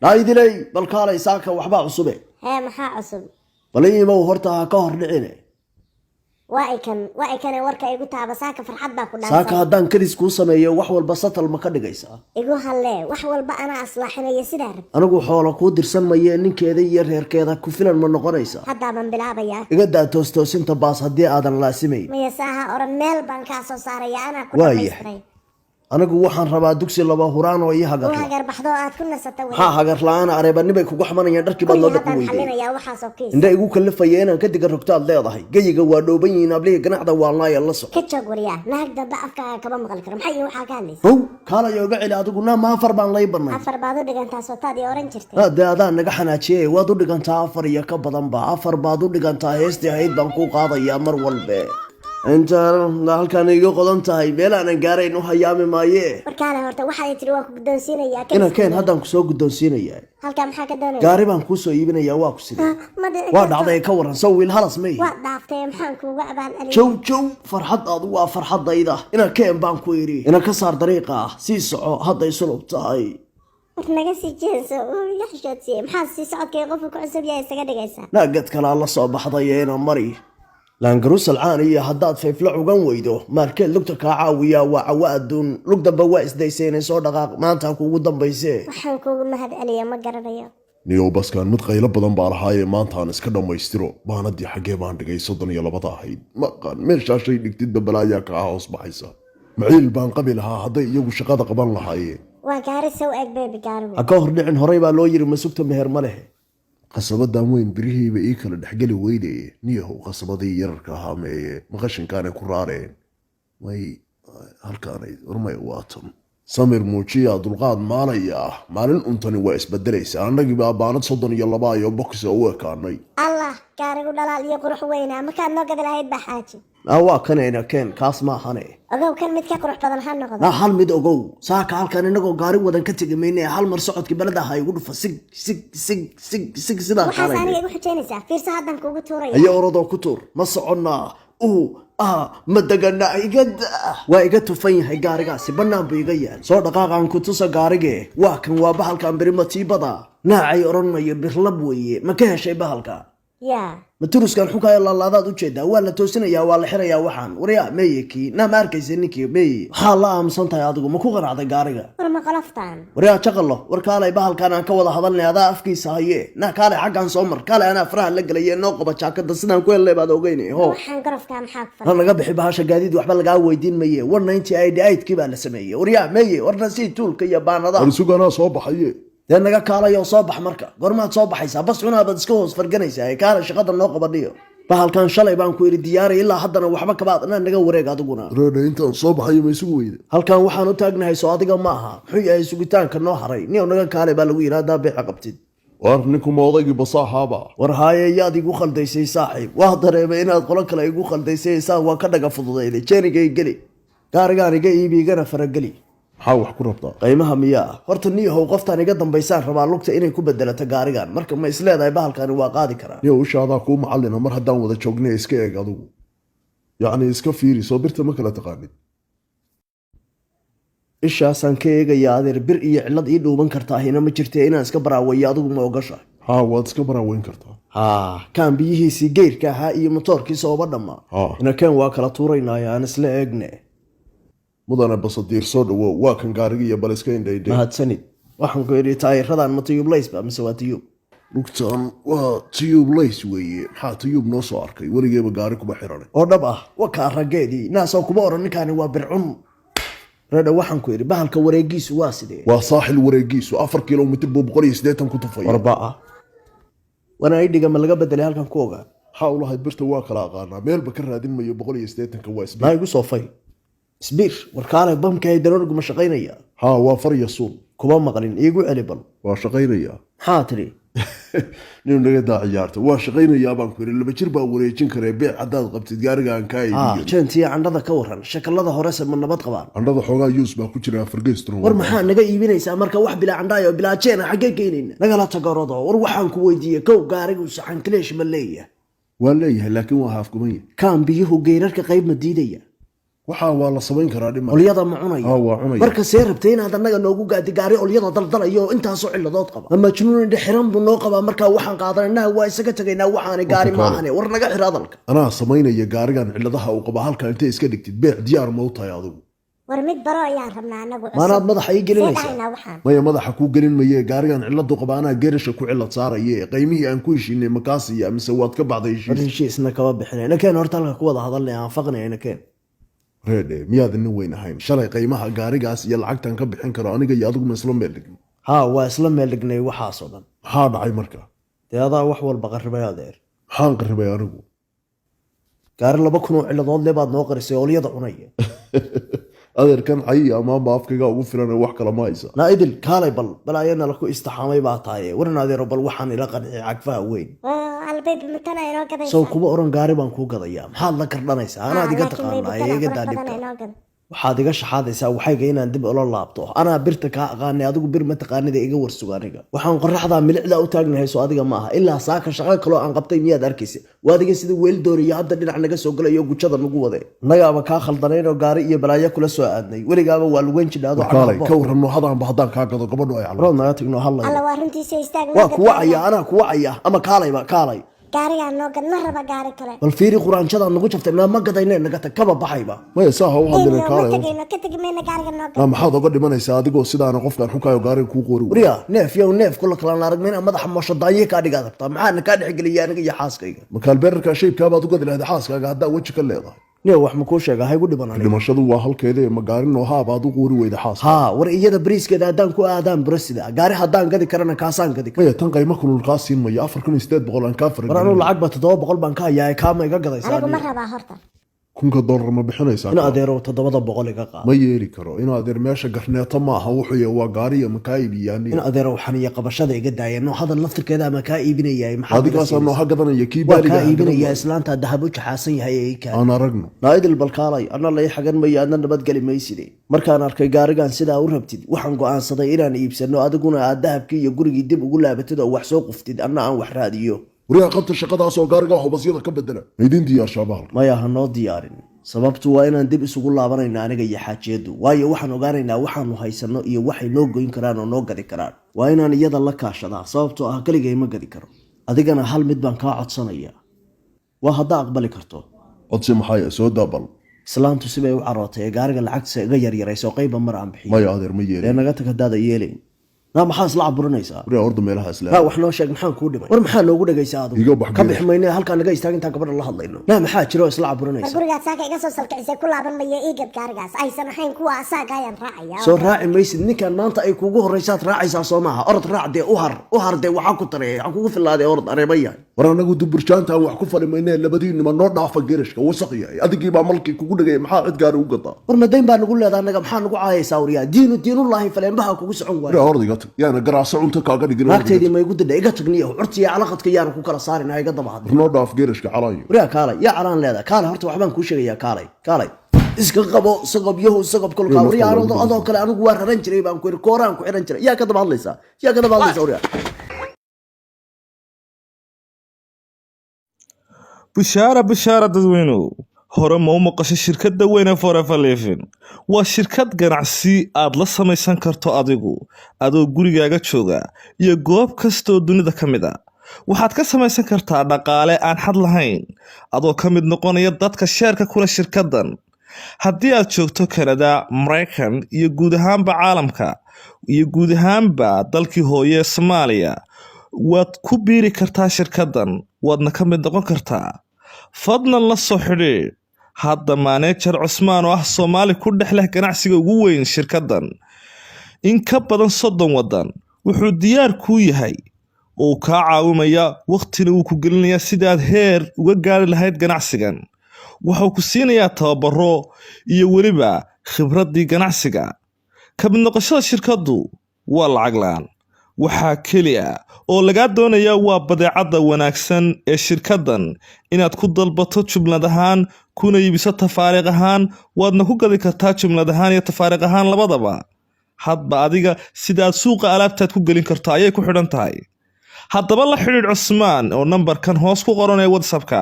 Naidiley, bal kaalay, saaka waxbaa cusube. Hee, maxaa cusub? Bal imow horta, ha ka hor dhicine. Waa ikan, waa ikane, warka igu taaba. Saaka farxad baa ku Saaka dhaansan. Haddaan kadis kuu sameeyo, wax walba satal ma ka dhigaysaa? Igu hallee, wax walba anaa aslaaxinaya sidaa rab. Anigu xoola kuu dirsan maye, ninkeeda iyo reerkeeda ku filan ma noqonaysaa? Haddaaban bilaabayaa. Iga daa toostoosinta baas haddii aadan laasimayn. Maya, saaha oran, meel baan kaa soo saaraya, anaa ku Waayahay. dhamaystiray. Anigu waxaan rabaa dugsi laba huraan oo ii U hagarla. Hagar baxdo aad ku nasata wey. Maxaa hagar la-aan? Areebanibay kugu xamanayaan, dharkii baad Kulli loo dhaqi haddaan weyday. xalinayaa waxaasoo kiis. Indha igu kalifaya inaan ka diga rogtaad leedahay. Geyiga waa dhooban yihiin ablihii ganacda waalnaaya, la soco. Ka joog waryaa, naag dambe afkaaga kama maqli karo. Maxay iyo waxaa ka hadlaysa? How kaalaya, oga celi adigu. Naa, ma afar baan lay banay? Afar baad u dhigantaa, sootaad iyo oran jirtay. Dee adaa naga xanaajiye, waad u dhigantaa afar iyo ka badanba, afar baad u dhigantaa. Heestii ahayd baan kuu qaadayaa mar walbe. Inta halkaan iga qodan tahay, meel aanan gaarayn u hayaami maaye. Warkaale horta, waxaad tiri waa ku guddoonsiinayaa. Ina keen, haddaan kusoo guddoonsiinayaa. Halkaa maxaa ka doonaya? Gaari baan kuusoo iibinayaa, waa ku sidee? Ma dhici Waa karto. dhacday, ka waran? Sow wiil halas may? Waa dhaaftay, maxaan kuuga abaal celiyay? Jow jow, farxad aadu waa farxadayda. Ina keen baan ku idhi, ina ka saar dariiqa ah, sii soco, hadday sulub tahay. War naga sii jeeso, wuu iga xishoodsiiyey. Maxaa sii socodkay qofka ku cusub yahay isaga dhigaysaa? Naagad kalaa la soo baxday ina mari laangarusal caan iyo haddaad fayfla cugan weydo, maarkeed lugta kaa caawiyaa waa cawo adduun. Lug damba waa isdaysay, inay soo dhaqaaq, maanta kuugu dambayse. Waxaan kuugu mahad celiya ma garanayo. Niyow, baskaan mid qaylo badan baa lahaaye, maantaan iska dhammaystiro. Baanadii xaggee baan dhigay 32-da ahayd? Maqan meeshaashay dhigtidba balaayaa kaa hoos baxaysa. Maciil baan qabi lahaa hadday iyagu shaqada qaban lahaayeen. Waa gaari sow eg beebi gaarigu. Ha ka hor dhicin, horey baa loo yiri masugta meher ma leh. Qasabadan weyn birihiiba ii kala dhexgeli weydaye. Niyahow, qasabadii yararka ahaa meeye? Maqashinkaanay ku raareen? May, halkaanay warmay, waatan. Samir muujiya, dulqaad maalaya, maalin untani waa isbedelaysaa. Annagii baa baanad 32 iyo bokisa u ekaanay. Allah, gaarigu dhalaal iyo qurux weynaa. Markaad noo gadi lahayd baa, xaaji. Naa, waa kanayna keen, kaas ma ahane. Ogow, kan mid ka qurux badan ha noqdo. Naa, hal mid ogow, saaka halkan inagoo gaari wadan ka tegi mayne. Hal mar socodkii beleda ha igu dhufa, sig sig sig sig sig sidaan. Waxaas Kaalayne. aniga igu xujaynaysaa? Fiirso, haddan kuugu tuuraya. Ayo, orodoo ku tuur. Ma soconnaa? Uu ah, ma degana? Iga da, waa iga tufan yahay gaarigaasi, bannaan buu iga yaal. Soo dhaqaaqaan ku tusa gaarige. Waa kan, waa bahalkan birimatiibada naacay odhanayo, birlab weeye. Ma ka heshay bahalka? Yaa? Ma turuskan xukaayo laalaadaad ujeedaa? Waa la toosinayaa, waa la xirayaa. Waxaan waryaa, meeye kii? Naa, ma arkaysa ninkii meeye? Waxaa la aamusan tahay adigu, ma ku qanacday gaariga? War ma qoloftaan? Waryaa jaqalo, war kaalay, bahalkan aan ka wada hadalnay, adaa afkiisa haye. Naa kaalay, xaggaan soo mar, kaalay, anaa faraha la gelaye. Noo qaba jaakada, sidaan ku hellay baad ogeyne, ho. Waxaan gorofkaa maxaa ku Ha falay? naga bixi bahasha, gaadiid waxba lagaa weydiin maye. 198 kii baa la sameeyey. Waryaa meeye? Warna sii tuulka iyo baanadaha. War suganaa soo baxaye. Dee naga kaalay oo soo bax. Marka goormaad soo baxaysaa? Bas cunaabaad iska hoos farganaysaa. Kaala, shaqada noo qabadhiyo. Bahalkan shalay baan ku idhi diyaaray, ilaa haddana waxba kabaad. Naa naga wareeg adiguna. Reedha, intaan soo baxayo ma isugu weyda? Halkan waxaan u taagnahay soo adiga ma aha. Muxuu yahay sugitaanka noo haray? Niyow, naga kaalay baa lagu yidhi haddaa beeca qabtid. War ninkuma odaygii basaaxaaba? War haaye, yaad igu khaldaysay saaxiib. Waa dareemay inaad qolo kale igu khaldaysay. Saa waa ka dhaga fududayday. Jeenigay geli, gaarigaan iga iibi, igana farageli. Maxaa wax ku rabtaa? Qiimaha miyaa horta? Niyahow, qoftaan iga dambaysaan rabaa lugta inay ku bedelato gaarigan. Marka ma isleedahay bahalkani waa qaadi karaa? Niyow, ishaadaa kuu macallina. Mar haddaan wada joognay, iska eeg adigu, yacni iska fiiri. Soo birta ma kala taqaanid? Ishaasaan ka eegayaa, adeer. Bir iyo cillad ii dhuuban kartaa hina ma jirte, inaan iska baraaweeyo adigu ma ogasha? Haa, waad iska baraaweyn kartaa. Haa, kaan biyihiisii geyrka ahaa iyo motoorkiisa ooba dhammaa. Haa. Inakeen, waa kala tuuraynaayo, aan isla eegne. Mudane basadiir, soo dhawow, waa kan gaariga iyo bal iska indhaydhe. Mahadsanid. Waxaan ku idhi, taayiradan ma tubeless ba mise waa tube? Lugtan waa tubeless weeye. Maxaa tube noo soo arkay? Weligeeba gaari kuma xiranay. Oo dhab ah, wakaa raggeedii naasoo kuma oran. Ninkaani waa bircun reedha. Waxaan ku idhi, bahalka wareegiisu waa sidee? Waa saaxil wareegiisu, 4 kilomitir buu 180 ku tufaya. Warba'a wana idhiga ma laga bedelay halkan ku ogaa? Maxaa u lahayd? Birta waa kala aqaanaa, meelba ka raadin mayo. 180-ka waa isbiir. Naa igu soo fay isbiir. Warkaale, bamka hydraulicgu ma shaqaynaya? Haa, waa far iyo suul. Kuma maqlin, iigu celi bal. Waa shaqaynayaa. Maxaa tidhi? Inuu naga daa ciyaarta. Waa shaqaynayaa baan ku yidhi, laba jir baa wareejin karee. Beec haddaad qabtid, gaariga aan kaa iibiyo. Jeentiya candhada ka waran, shakalada horese ma nabad qabaan? Candhada xoogaa yuus baa ku jira, afargeystuna. War maxaa naga iibinaysaa marka? Wax bilaa candhaayo bilaa jeena xaggee geynayna? Nagala tagarodo. War waxaan ku weydiiyey, kow, gaarigu saxan kileesh ma leeyahay? Waa leeyahay, laakiin waa haafgumanya. Kaan biyuhu geyrarka qayb ma diidaya? Waxaa waa la samayn karaa, dhima. Olyada ma cunaya? Haa, waa cunaya. Marka see rabtay inaad annaga noogu gaadi gaari olyada daldalayo oo intaasoo ciladood qaba? Ma majnuun indhe xiran buu noo qabaa? Markaa waxaan qaadanayna waa isaga tegaynaa, waxaani gaari ma ahane. War naga xir hadalka. Anaa samaynaya gaarigan ciladaha uu qaba. Halka intay iska dhigtid, beec diyaar ma u tahay adigu? War mid baro ayaan rabnaa anagu cusub. Maanaad madaxa ii gelinaysaa? See dhahaynaa waxaan? Maya, madaxa kuu gelin maye. Gaarigan ciladu qaba anaa geerasha ku cilad saaraye. Qiymihii aan ku heshiinay makaasiya mise waad ka baxday War heshiis? Heshiisna kama bixinay. Nakeen horta, halka ku wada hadalnay, aan faqnay, nakeen. Reedhe, miyaad nin weyn ahayn? Shalay qiimaha gaarigaas iyo lacagtan ka bixin karo aniga iyo adigu ma isla meel dhigno? Haa, waa isla meel dhignay waxaasoo dhan. Maxaa dhacay marka? Dee adaa wax walba qarribay, adeer. Maxaan qarribay anigu? Gaari 2000 oo ciladood le baad noo qarisay, olyada cunaya. Adeerkan cayi amaanba afkayga ugu filan ee wax kale ma haysa. Naa idil, kaalay bal ayana la ku istaxaamay baa tahaye. Waran adeero, bal waxaan ila qanciyay cagfaha weyn. Albayb matana inoo gadaysaa? Sow kuma oran gaari baan kuu gadayaa? Maxaad la kardhanaysaa? Anaad iga taqaanaa ee iga daa dhibka. Inoo gad. Waxaad iga shaxaadaysaa waxayga inaan dib ula laabto. Anaa birta kaa aqaanay, adigu bir ma taqaanida. Iga warsug aniga. Waxaan qoraxdaa milicdaa u taagnahay soo adiga ma aha? Ilaa saaka shaqo kaloo aan qabtay miyaad arkaysa? Waa adiga sida weel dooriyo hadda dhinac naga soo galayo, gujada nagu wade. Annagaaba kaa khaldanayn oo gaari iyo balaayo kula soo aadnay. Weligaaba waa lugeyn jidhaado. Kaalay, ka warran noohadaanba haddaan kaa gado, gabadhu ay calmo. Rood naga tagno hadlay. Alla, waa runtiisa, istaag. Waa kuwacaya, anaa kuwacaya. Ama kaalayba, kaalay. Gaarigaa noo gad, ma raba gaari kale. Bal fiiri quraanjadaad nagu jabtay. Naa ma gadayne, naga tag, kaba baxayba. Maya, saa ha u hadlina. Ma Kaalay. Tegayno, ka tegi mayna, gaariga noo gad. Naa, maxaad oga dhimanaysaa adigoo sidaana qofkaan xukaayo gaariga kuu qoori waayay? Wariya, neef yow neef kula kalaan aragna inaa madaxa moosho daanye kaa dhigaad rabtaa. Maxaana kaa dhexgeliya aniga iyo xaaskayga? Makaalbeerarka shaybkaabaad u gadi lahayd xaaskaaga haddaa weji ka leedahay? Niyo, wax ma kuu sheega? Haygu dhiban aniga. Dhimashadu waa halkeeda ee magaarin noohaabaad u qoori weyda xaaska? Haa, war iyada bariiskeeda haddaan ku aadaan burasida, gaari haddaan gadi karana kaasaan gadi kara. Maya, tan qaymo kulul kaa siin mayo. 4800 aan kaa War anuu faragelin. lacag ba 700 baan ka hayaa, kaama iga gadaysaa? Anigu ma rabaa horta. Kunka dollar ma bixinaysaa? In adeerow, 700 iga qaad. Ma yeeli karo, in adeer. Meesha garneeto ma aha, wuxuu yahay waa gaari iyo makaayib iyo In aniga. adeerow, xaniya qabashada iga daaya. Noo hadal laftirkeeda ama kaa iibinayaa? Maxaad iga Adigaasaa siinaysaa? nooha gadanaya kii Waa baaliga kaa ah gadan iibinayaa. waayo. Islaanta dahab u jaxaasan yahay ee ii kaa. Aan aragno. Naaidil, balkaalay. Anna lay xagan mayo, adna nabadgeli mayside. Markaan arkay gaarigan sidaa u rabtid, waxaan go'aansaday inaan iibsano, adiguna aad dahabkii iyo gurigii dib ugu laabatid oo wax soo quftid, anna aan wax raadiyo. Waryaa, qabta shaqadaas oo gaariga hubasyada ka bedela. Maydin diyaarshaa bahalka? Maya, ha noo diyaarin. Sababtu waa inaan dib isugu laabanayna aniga iyo xaajiyaddu, waayo waxaan ogaanaynaa waxaanu haysanno iyo waxay noo goyn karaan oo noo gadi karaan. Waa inaan iyada la kaashadaa, sababtoo ah keligay ma gadi karo. Adigana hal mid baan kaa codsanaya, waa haddaa aqbali karto. Codsi maxay? Soo daabal. Islaantu sibay u carootay ee gaariga lacagtiisa iga yaryarayso, qayba mar aan bixiyo. Maya adeer, ma Dee yeelin. naga tag haddaada yeelayn. Naa, maxaa isla caburinaysaa? Waryaa, orda meelaha isla. Naa, wax noo sheeg, maxaan kuu dhimay? War maxaa noogu dhagaysaa adigu? Iga bax Ka geela. bixi mayne, halkaa naga istaag intaan gabadha la hadlayno. Naa, maxaa jiro oo isla War caburinaysa? gurigaad saaka iga soo salkicisay ku laaban mayo. Ii gad gaarigaas aysan ahayn kuwa asaaga ayaan raacaya. Soo raaci maysid. Ninkan maanta ay kuugu horraysaad raacaysaa, soo maaha? Orod raac dee, u har, u har dee. Waxaa ku tareeyay, waxaa kugu fillaadee, orod, areeba yahay. War anagu duburjaanta aan wax ku fali maynee, labadiinima noo dhaafa geerashka. Wasaq yahay, adigii baa malkii kugu dhagaya. Maxaa cid gaari u gadaa? War madayn baa nagu leedaa annaga? Maxaa nagu caayaysaa? Waryaa, diinu diinullaahi faleenbaha kugu socon waayo. Waryaa, orod, iga tag. Yaana garaaso cunto kaaga dhigin, orod iga Naagtaydii tag. ma igu didha? Iga tagniyo curtiya calaqadka yaana ku kala saarin, ha iga daba hadlin. War noo dhaaf geerashka, calaayo. Waryaa, kaalay. Yaa calaan leedaa? Kaalay horta, waxbaan kuu sheegayaa. Kaalay, kaalay, iska qabo saqab yahu saqab kolkaa. Iyo Waryaa, nafta waa adoo kale anigu waa raran jiray baan ku yiri, kooraan ku xiran jiray. Yaa ka daba hadlaysaa? Yaa ka daba hadlaysaa, waryaa? Bushaara, bushaara dadweynuhu. Hore ma u maqashay shirkadda weyn ee Forever Living? Waa shirkad ganacsi aad la samaysan karto adigu adoo gurigaaga jooga iyo goob kasta oo dunida ka mid a. Waxaad ka samaysan kartaa dhaqaale aan xad lahayn adoo ka mid noqonaya dadka sheerka kula shirkaddan. Haddii aad joogto Kanada, Maraykan iyo guud ahaanba caalamka iyo guud ahaanba dalkii hooye ee Soomaaliya, waad ku biiri kartaa shirkaddan, waadna ka mid noqon kartaa. Fadlan la soo xidhiidh hadda maanejar Cusmaan oo ah Soomaali ku dhex leh ganacsiga ugu weyn shirkaddan in ka badan 30 waddan. Wuxuu diyaar kuu yahay oo uu kaa caawimaya, waqtina uu ku gelinayaa sidaad heer uga gaari lahayd ganacsigan. Wuxuu ku siinayaa tababaro iyo weliba khibraddii ganacsiga. Ka mid noqoshada shirkaddu waa lacag la'aan. Waxaa keliya oo lagaa doonayaa waa badeecadda wanaagsan ee shirkaddan inaad ku dalbato jumlad ahaan kuna iibiso tafaariiq ahaan. Waadna ku gadi kartaa jumlad ahaan iyo tafaariiq ahaan labadaba. Hadba adiga sidaad suuqa alaabtaad ku gelin karto ayay ku xidhan tahay. Haddaba la xidhiidh Cusmaan oo nambarkan hoos ku qoran ee WhatsAppka.